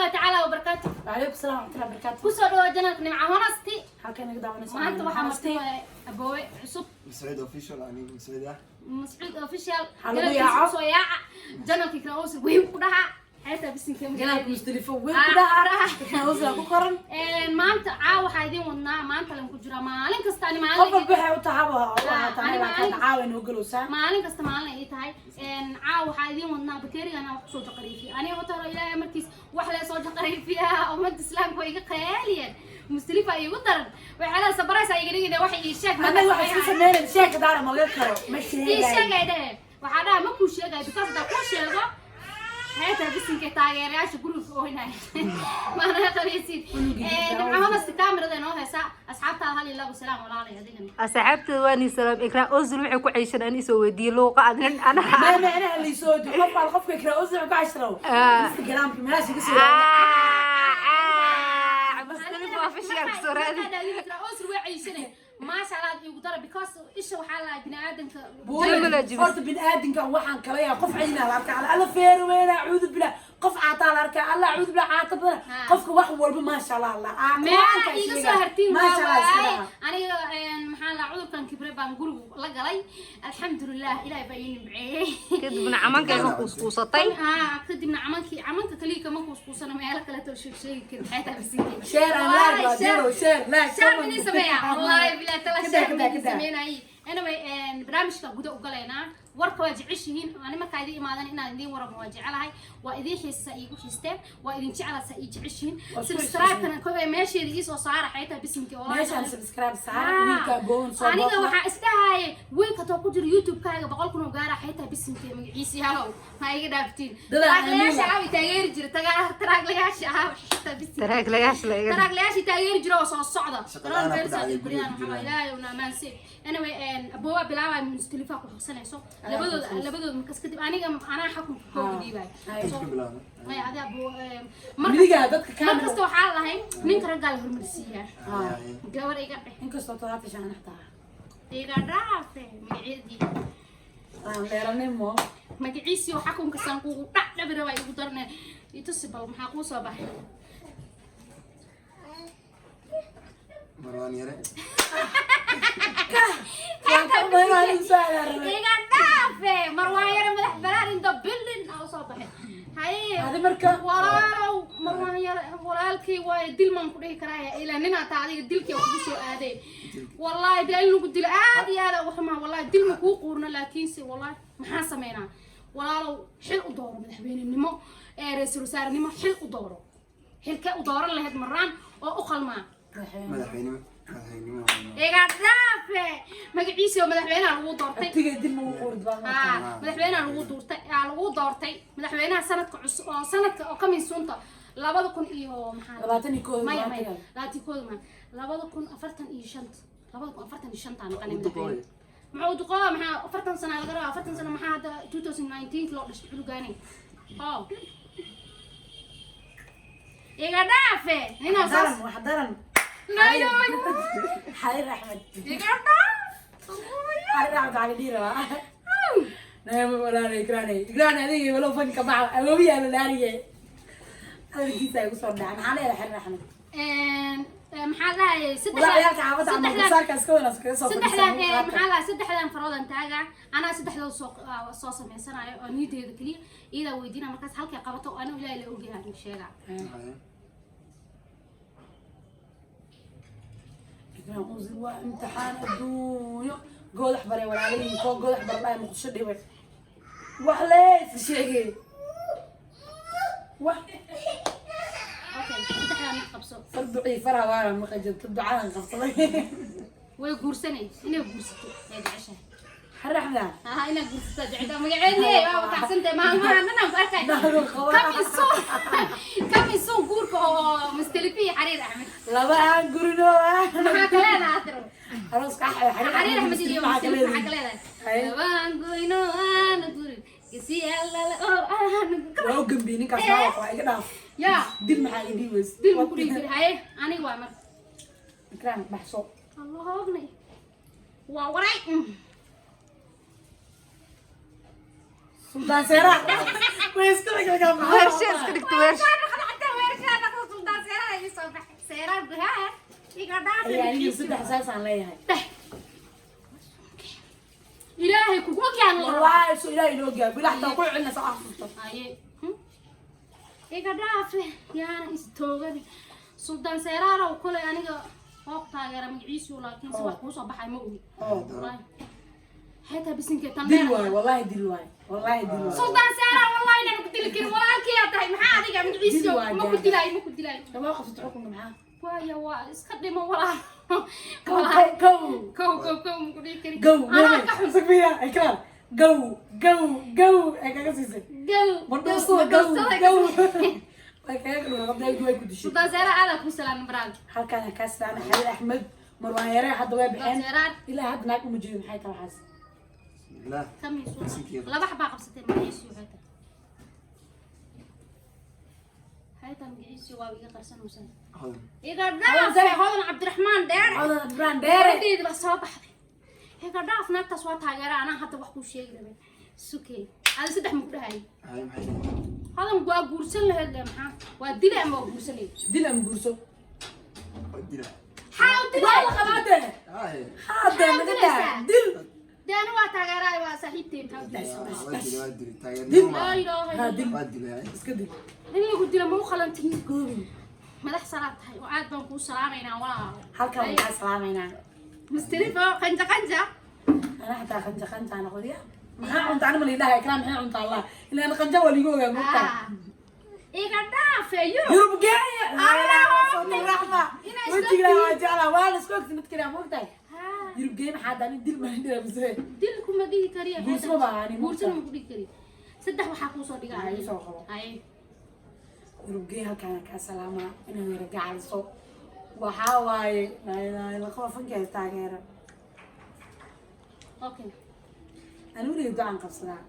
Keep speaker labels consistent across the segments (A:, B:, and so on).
A: Waraxmatullahi tacaala wabarakaatu.
B: وعليكم السلام ورحمة الله وبركاته.
A: Kusoo dhawaad channelka Nimca Honasti.
B: Halkan naga daawanaysa.
A: Maanta waxaa marti aboowe cusub.
C: Mascuud Official, aniga Mascuud ah.
A: Mascuud Official.
B: Waxaa lagu
A: Channelkiisa
B: yaaco.
A: kusoo yaaca channelka Ikra Owsi weyn ku dhaha xeetaa bisinka.
B: Channelka Mustalifo weyn ku dhaha. Ikra ku qoran.
A: Maanta caawa waxaa idiin wadnaa, maanta lan ku jiraa, maalin kasta ani
B: Qof
A: maalin
B: walba waxay u tahay waa
A: ani
B: laakiin caawa inoo galowsaa.
A: Maalin kasta maalin ay tahay. Caawa waxaa idiin wadnaa bakeerigan wax kusoo jaqariifiya. Aniga horta hore Ilaahay markiis wax lee soo jaqariifiyaa, ummadda Islaamka way iga qeeliyeen, Mustalifa iigu daran, waxay leedahay surprise iga dhigina, wax ii sheeg.
B: Annaga waxay iska sameynayaan sheeka daara ma laga karo. Ma
A: Ii
B: sheegay.
A: Sheegay dhehe, waxaa dhaha ma kuu sheegay, because haddaa kuu sheego xeetaa bisinka taageerayaasha guriga ooynaya maana qabaysid. Nimcahodasti kaamirada inoo heesa. Asxaabtaada hal iyo labo salaam, walaalay adigana.
D: Asxaabteeda waa nii salaam. Ikraa Ozil waxay ku ceyshan ani soo weydiiyey luuqa adnan anaha.
B: Ma macnaha la soo diyo qof al qofka Ikra Ozil ku cashiro. Instagramka meelaha iga soo.
D: Mustalifo Official kusoo raadi.
A: Ozil way ceyshane, maasha Allah igu dara, because isha waxaa lahaa bini aadamka.
D: Jumla jibis.
B: Horta bini'aadinka waxaan kala yaa qof cayna la arkaa, alla feer weyna, acuudu billah, qof caataa la arkaa, alla acuudu billah, caata badan. Qofka wax walba maasha Allah la
A: Meelaha iiga soo hartiin waa
B: maasha Allah iska
A: waaye.
B: dhaha.
A: Aniga maxaa la cudurkan kibre baan gurigu la galay, alxamdulilah, Ilaahay baa ii nimceeyey.
D: Kadibna camankayga kuuskuusatay.
A: Kadibna camankii, camanka kaliya kama kuuskuusana, meelo kaleeto sheeg sheegi karin xeetaa basinkay.
B: Share and like waa zero, share, like,
A: share
B: comment.
A: Mini sameeya, wallahi bilaa tala.
B: Kada,
A: Share
B: kada,
A: mini
B: kada.
A: sameynayay. Anyway, barnaamijka guda u galaynaa. Warka waa jeceshihiin, ani markaa idin imaadan inaan idiin waramo waa jecelahay, waa idiin xiisa, iigu xiisteen, waa idin jeclaa, ii jeceshihiin.
B: Waa isku
A: Subscribe-kana meesheeda ii soo saara xeetaa bisinka, wallahi.
B: Meeshaan subscribe saar, wiilka goon soo
A: Aniga
B: booqda.
A: Waxaa isdhahaye wiilka too ku jira YouTube-kaaga 100,000 oo gaara xeetaa bisinka magaciisa yaalow ma iga dhaaftiin.
B: Dadaa
A: Taraaglayaasha
B: amiga.
A: aawi taageeri jira, taraaglayaasha aawi xeetaa bisinka.
D: Taraaglayaasha la iga
A: Taraaglayaashii taageeri jira oo soo socda.
C: Shaqa la'aan ku dhacday, guriga ku jiraan.
A: Ilaahay una amaansay. Anyway, abooba bilaabay, Mustalifa ku xogsanayso labadooda, labadooda markaas kadib aniga anaa xukunka kooga dhiibay.
B: Hay.
C: Iska bilaabno.
A: Maya, adaa aboo
B: Midiga dadka
A: mar
B: kaamira.
A: Kasta waxaa lahay ninka raggaa la hormarsiiyaa, gabar iga dheh.
B: Inkastoo 75 xataa.
A: Iga dhaafe magaceedii.
B: Aan dheeranimo.
A: Magaciisii oo xakunka sanquugu dhac dhabi rabaa igu darne, itusi bal maxaa kuu soo baxay?
C: Marwaan Yare.
B: Waan ka umaynaa anigu soo aadaarabay.
A: Iga dhaafe, Marwaan Yare madax balaar in the building aa usoo baxay, haye.
B: Adi marka
A: Walaalow, Marwaan Yare walaalkii waaye, dil maan ku dhihi karaa ilaa ninaa taa adiga dilkii kugu soo aaday, wallahi bilaa in lagu dilo aad iyo aad uga xumaa, wallahi dil ma kuu quurno, laakiinse wallahi maxaan sameynaa? Walaalow, xil u dooro madaxweynenimo ee ra-iisul wasaarenimo, xil u dooro, xilkee u dooran lahayd Maraan oo u qalmaa?
C: Madaxweynimo, madaxweynimo.
A: Iga dhaafe, magaciisi oo madaxweynaha lagu doortay.
B: Abtiga dil ma ugu quurid baa.
A: Madaxweynaha lagu doortay, lagu doortay madaxweynaha sanadka cusub oo sanadka oo coming soonta labada kun iyo maxaa
B: 21.
A: Maya, maya, 21 ma 2045, 2045 noqonay.
C: U duqoobay.
A: Madaxweyne muxuu duqooba? Maxaa 40 sana laga rabaa? 40 sano maxaa hadda 2019 loo dhashay culugaani? Oh, iga dhaafe ninaa saas.
B: Daran wax daran.
A: Nayo.
B: Xariir Axmed.
A: Iga dhaaf.
B: Xariir Axmed waxaa la dhihi rabaa naama walaala Ikraanay, Ikraanay adiga walow fanka baxa awoobiyaa la dhaariye, hadalkiisa ay kusoo dhacay. Maxaa leedahay Xariir Axmed?
A: Maxaa dhahayay?
B: Walaa ciyaalka xaafadda ama
A: Saddexdan
B: saarka iska wanaas kaga soo
A: saddexdan maxaa lahaa, saddexdan faroodan taaga, anaa saddexdooda soo soo samaysanayo oo niyadeeda keliya iyadaa weydiina, markaas halkay qabato anigu Ilaahay la ogyahay aan sheegaa.
C: Haye.
B: Ikraan Ozil waa imtixaan adduunyo, goodax bare walaalayiin koo goodax bare dhahay Muqdisho dhibay wax lees sheegay wax.
A: Okay, saddexdan mid qabso.
B: Far ducii faraha waana maqajin ducadan qabsaday.
A: Way guursanay, inay guursato way jeceshahay.
B: Xariir Axmed.
A: Aha, inay guursato jeceshahay, magaceedii waa watacsantay maalmahan dhan aan ku arkay.
B: Naago qaba.
A: Coming soon, coming soon, guurka oo Mustalifi iyo Xariir Axmed.
B: Laba aan gurino ah.
A: Maxaa ka leedahay tiro?
B: Arooska Axmed, Xariir.
A: Xariir Axmed iyo
B: maxaa ka
A: Mustalifi maxaa ka
B: leedahay?
A: leedahay?
B: Haye.
A: Labaan goyno aana gurin gasiyaal oo aana
B: Waa u gambiyey ninkaas, waa iga dhaaf.
A: Yaa.
B: Dil maxaa iga dhihi weyse?
A: Dil ma ku dhihi kari. Haye, aniga waa marka.
B: Ikraan baxso.
A: Allah ognay waa waray.
B: Suldaan Seeraha way isku xigxigaan.
D: Weershe iska dhigta, weershe.
A: Xataa. Seeraar haa iga dhaaf.
B: Ayaa aniga saddex saasaan leeyahay.
A: Dheh. Ilaahay kugu ogyaan la rabaa.
B: Wallaahi soo ilaahay inoo gaar bilaa xataa ku celina saa xasuusto.
A: Haye. Iga dhaafe yaana istoogani. Suldaan Seeraarow, kolay aniga waa ku taageera magaciisu, laakiin si wax kuu soo baxay ma ogi. Wallaahi. Xataa bisinkee tan
B: Dil
A: dheer.
B: Waayo wallaahi dil waayo, wallaahi dil waayo.
A: Suldaan Seeraar, wallaahi inaan ku dili karin, walaalkii tahay. Maxaa adiga magaciisu?
B: Dil waay.
A: Ma ku dilaayo, ma ku dilaayo.
B: Kama qabsato xukunka maxaa?
A: Waaya, waa iska dhimo walaal.
B: Kow kow kow.
A: Kow kow kow ma ku dhihi karin.
B: Gow.
A: Anaa ka xun.
B: Safiya ikra, gow gow gow ay kaga siisay.
A: Gow.
B: Madhuuso gow gow way kaga dhuuqday, way ku dishay.
A: Suldaan Seeraar, aadaa kuu salaamay baraad.
B: Halkaan ka salaamay Xaliil Axmed Marwaan Yare, hadda way
A: Suldaan
B: baxeen.
A: Seeraar.
B: Ilaa hadda naag uma jeedo, maxay tahay waxaas?
C: Bismillah.
A: Kamiis.
C: Bisinkeeda.
A: Laba xabaa qabsatay. Magaciisu waxay tahay, waxay tahay magaciisu waa iga qarsanaysan.
C: Hodan.
A: Iga dhaaf, Hodan Cabdiraxmaan Dheere.
B: Hodan Cabdiraxmaan Dheere.
A: Gabadheedi baa soo baxday. Iga dhaaf, naagtaas waa taageera. Anaa hadda wax kuu sheegi rabay sukey, adi saddex ma ku dhahayay?
C: Haye, maxay tahay?
A: Hodan waa guursan lahayd le, maxaa waa dila ama waa guursan lahayd?
B: Dil ama guurso.
C: Waa dila.
A: Xaa u
B: Waa
A: dilay?
B: La qabaade.
C: Haye.
B: Hadda
A: Maxaa u
B: naga
A: dilaysaa?
B: daa dil.
A: Dee ana waa taageeraay, waa saaxiibtay, maxaa u dilay?
C: Waa dila, waa dila.
B: Dil.
C: Taageernimo
A: Laa
C: maaha.
A: ilaaha
B: Ha
A: illa.
B: dil.
C: Waa dilay.
B: Iska dil.
A: In lagu dilo ma u qalantin.
B: Goobin.
A: Madax salaad tahay oo aad baan kuu salaamaynaa walaal.
B: Halkaan waxaa salaamaynaa.
A: Mustalifo qanja qanja.
B: Ana xataa qanja qanja noqodiya. Maxaa cunta anima liidhaha ikraa, maxay cunta Allah ilaan qanja waa liigu ogaa moogtaa.
A: Ah. Iga dhaafe Yurub.
B: Yurub geeya.
A: Allah.
B: Raxma.
A: Inay isla
B: Wejigaa waa jeclaa, waa la isku ogti midkina moogtahay.
A: Haa.
B: Yurub geeya, maxaa dani dil maan dhira mise?
A: Dil kuma dhihi kariya.
B: Guursma baa ani
A: Guursana ma ku dhihi kariya. Saddex waxaa kuu soo dhigaa.
B: Aa, ii soo qabo.
A: Haye.
B: Yurub geeya, halkaan kaa salaamaa inay yara gacalso waxaa waaye laa ilaaha illa qof fankeeda taageera.
A: Okay.
B: Ani weliga ducaan qabsadaa.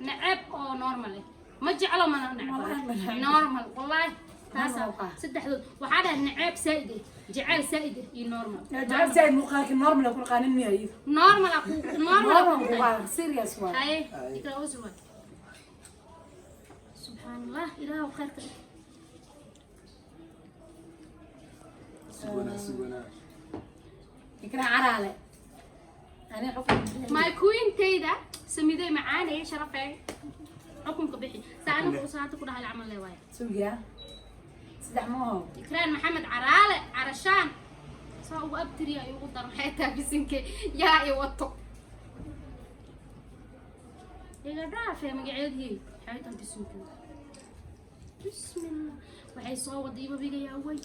A: Neceb oo normal eh ma jeclo mana neceb.
B: Wallahi ma neceb.
A: Normal wallahi taasa.
B: Normal ah.
A: Saddexdood waxaa dhahay: neceb saa'id eh, jecel saa'id eh iyo normal.
B: Jecel saaid muuqaalka normal ku qaanin miya iyadu?
A: Normal ah ku normal ah
B: Normal
A: ku.
B: Muuqaal serious waay.
A: Haye.
C: Haye.
A: Ikra usul waay. Subxaan Allah, ilaahu khayrka dhig.
C: Suganaa, suganaa.
B: Ikra caraale ani xukun.
A: My queen-tayda samidey macaanay sharafay, xukunka bixi saa anigu usaanta ku dhahay camal le waay.
B: Sugiya saddex ma aho.
A: Ikraan Maxamed Caraale Carashaan saa ugu abtiriya ay ugu daran xeetaa bisinke yaa i wato. Iga dhaafee magaceedii xeetan bisinke. Bismillah, waxay soo waday wabiga yaa way.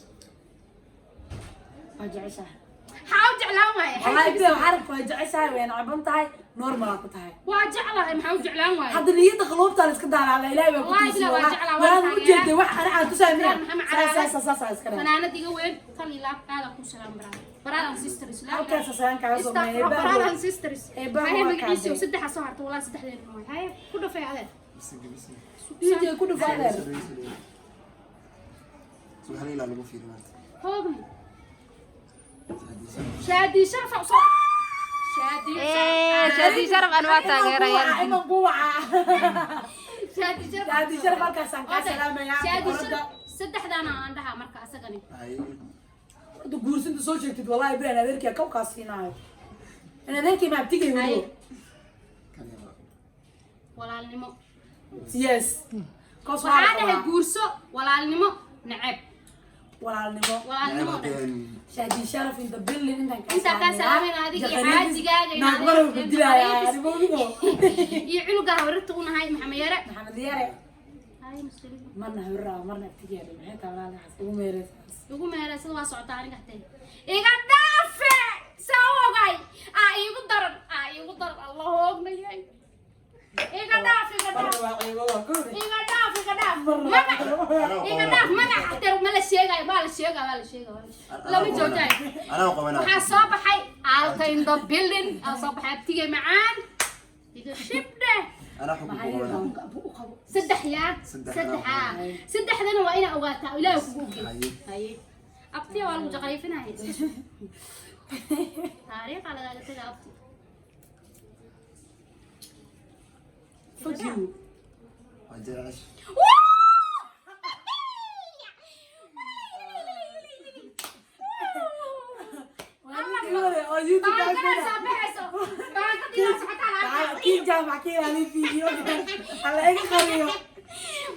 B: Waa jeceshahay.
A: Maxaa u jeclaan waaya?
B: Wallahi bila waxaa waa jeceshahay, way nacban tahay, normal aa ku tahay.
A: Waa jeclahay, maxaa u jeclaan waaya?
B: Hadda niyadda qaluubta la iska daalaala, ilaahay baa ku
A: Wallahi
B: tusiye.
A: bila waa jeclaa, waa
B: waan u
A: taageeraa.
B: jeeday wax ana aan tusaay miya?
A: Maxamed Caraale.
B: Saas saas saas iska dhahay.
A: Fanaanad iga weyn kal iyo laab aada ku salaam baraad baraad and sisters.
B: Halkaas salaan kaaga soo maray.
A: Baraad and sisters.
B: Eebbaha
A: haye
B: waa
A: magaciisa
B: kaadee.
A: Saddexa soo harta wallahi, saddexdeena waay. Haye, ku dhafay adeer.
C: Bisinka, bisinka.
B: DJ ku dhufaadeer.
C: Soo dhaweey, soo dhaweey. Subaxna ilaa lagu fiiri maanta.
A: Hoogni.
C: Saadiisa.
A: Shaadi sharaf usoo shaadi.
D: Shaadi sharaf aan waa taageeraya.
B: Iman ku wacaa.
A: Shaadi sharaf.
B: Shaadi sharaf, halkaasaan kaa salaamayaa.
A: Shaadi
B: Boqoradda.
A: sharaf saddexdaana aan dhahaa marka asagani.
C: Haye.
B: Hadda guursinta soo sheegtid, wallahi bilan adeerkiya kaw kaa siinaayo in adeerkii ma abtigay
A: Haye.
B: weliba.
C: Kan yar.
A: Walaalnimo.
B: Yes. Koos waa
A: Waxaa
B: la
A: dhahay
B: qabaa.
A: guurso, walaalnimo, neceb.
B: Walaalnimo.
A: Walaalnimo.
B: Shaadi sharaf in the building, intaan kaa
A: Intaan kaa salaamayna adiga iyo xaajigaaga iyo
B: naagmada ku dilaaya
A: Jaqariifis.
B: arrimoodigo.
A: Iyo cunuga habarirta u nahay Maxamed Yare.
B: Maxamed Yare.
A: Haye, Mustalifo.
B: Marna hurraa marna abtigeeda, maxay tahay walaal waxaas ugu meereysaas?
A: Ugu meereysada waa socotaa aniga hatee. Iga dhaafe saa u ogay aa iigu daran, aa iigu daran. Allah hoognayay, iga dhaaf, iga dhaaf.
B: Marna waa ciibo waa kowde.
A: Iga dhaaf, iga dhaaf magac, iga dhaaf magac hatee. Ma la sheegayo, waa la sheegaa, waa la sheegaa, waa la sheegaa. Lama joojayo.
C: Anaa qabanaa.
A: Waxaa soo baxay Alta in the building aa soo baxay. Abtigay macaan, iga shibdhe.
C: Anaa xukun ku qabanaa.
A: Saddex yaa.
C: Saddex.
A: Saddex aa saddexdana waa inaa ogaataa, ilaahay kugu ogey.
C: Haye.
A: Haye abtiya, waa lagu jaqariifinaya, iska sug. Taariikha lagaaga taga abti.
B: Fuck you.
C: Waa jecesha.
A: Baankadaa soo baxayso, baangadiina socotaa la arkaa.
B: Kiin Jaamac ka ilaaliy video hala iga qariyo.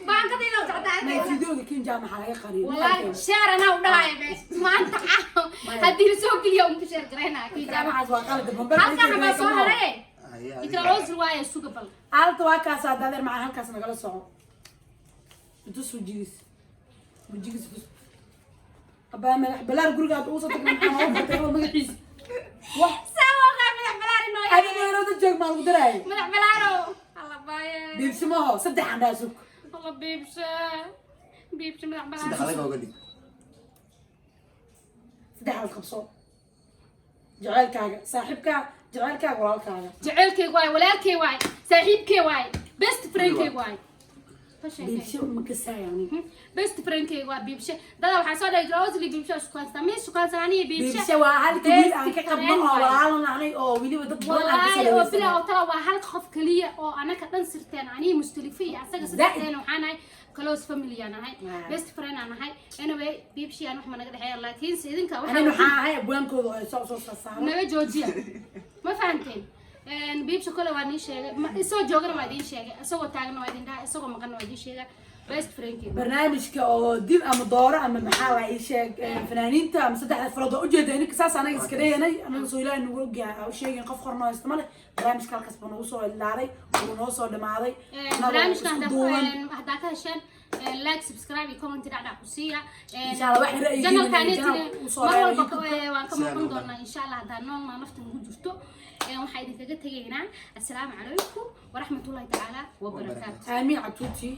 A: Baangadiina socotaa.
B: May, videoga Kiin Jaamac ha laga qariyo.
A: Wallahi share anaa u dhahaya be maanta haddii la soo geliyo unku share garaynaa Kii Jaamac.
B: Jaamacaas waa qalad bambar.
A: Halkan xabaa soo haray.
C: Haye, adiga.
A: Ikra Ozil waaye, suga bal.
B: Alta waa kaas adeer macaan, halkaas nagala soco. Intus wejigiis, wejigiis tus. Abaa madax balaar guriga aad ugu soo tagna, maxaa noogu furtay oo magaciisa wax?
A: Sawoqa madax balaar inoo yahay.
B: Adiga inooda joog maa lagu daraayay.
A: Madax balaaro alla baaye.
B: Biibsimaho saddex andhaa sug.
A: Alla biibsha, biibsha madax
C: Saddex
A: balaaro.
C: Adiga oga dhig.
B: Saddexdaas qabso: jaceylkaaga, saaxiibkaa, jaceylkaaga, walaalkaaga.
A: Jaceylkayg waaye, walaalkay waaye, saaxiibkay waaye, best friendkayg waaye.
B: Biibsho ma kasaayo aniga.
A: Best friendkayg waa Biibshe. Dada waxaa soo dhahay Rosely Biibshe shukaansan mi shukaansan aniga Biibshe.
B: Biibshe waa halka wiil aan ka qabno oo walaalo nahnay oo weliba dad badan aan ka
A: Wallaahi oo bilaa
B: salaweysanay.
A: Oo tala waa hal qof kaliya oo anaka dhan sirteen, aniga Mustalife iyo asaga sirteen. Waxaan nahay close family aan nahay, best friend aan nahay. Anyway, Biibshe aan wax ma naga dhexeeya, laakiinse idinka
B: Anin
A: waxaa
B: waxaa ahay abwaankooda oo soo soo saaro.
A: Naga joojiya, ma fahanteen? Biibshe kole waa niin sheegay, isagoo joogana waa idiin sheegay, isagoo taagna waa idin dhahay, isagoo maqanna waa idiin sheegay, best friendkeyga.
B: Barnaamijka oo dil ama dooro ama maxaa la ii sheeg fanaaniinta ama saddexda farood oo ujeeda ininka saas anaga iska dheeyanay, anaga soo Ilaahay nagu ogyahay aa u sheegin qof qornoo haysta male. Barnaamijka halkaas buu nagu soo ilaalay, wuu noo soo dhamaaday. Anagoo
A: Barnaamijkan
B: isku duuban.
A: Haddaa ka hesheen, like, subscribe iyo comment dhacdhac ku siiya.
B: Insha Allah, waxay ra'yigiina
A: Channelkaan
B: channelka usoo
A: mar
B: reeba
A: walba
B: YouTube-ka.
A: waan ka
C: Sidaan
A: maqan
C: oo dhan.
A: doonaa insha Allah haddaa noolnaa nafta nagu jirto. Waxaa idinkaga tegaynaa assalaamu calaykum waraxmatullahi tacaala wabarakaatu.
B: Aamiin catuuti.